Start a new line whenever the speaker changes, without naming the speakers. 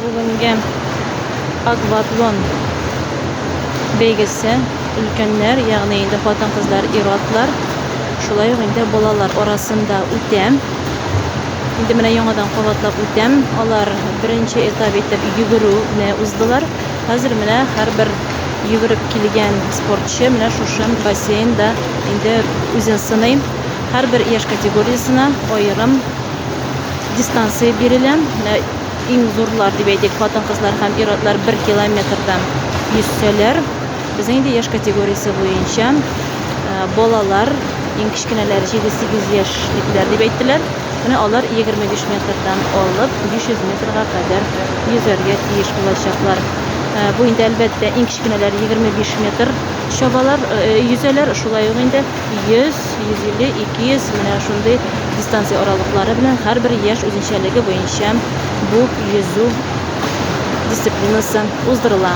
Бүгенге акватлон бәйгесе өлкәннәр, ягъни инде хатын-кызлар, ир-атлар, шулай ук инде балалар арасында үтә. Инде менә яңадан кабатлап үтәм. Алар беренче этап итеп йөгерүне уздылар. Хәзер менә һәрбер йөгереп килгән спортчы менә шушы бассейнда инде үзен сыный. Һәрбер яшь категориясенә аерым дистанция бирелә. Менә иң зурлар дип әйтик, хатын-кызлар һәм ир-атлар 1 километрдан йөзсәләр, безнең инде яшь категориясе буенча э, балалар, иң кечкенәләр 7-8 яшьлекләр дип әйттеләр. Менә алар 25 метрдан алып 500 метрга кадәр йөзәргә тиеш булачаклар. Э, бу инде әлбәттә иң кечкенәләр 25 метр чабалар, э, йөзәләр, шулай ук инде 100, 150, 200 менә шундый дистанция аралыклары белән һәрбер яшь үзенчәлеге буенча бу йөзү дисциплинасы уздырыла.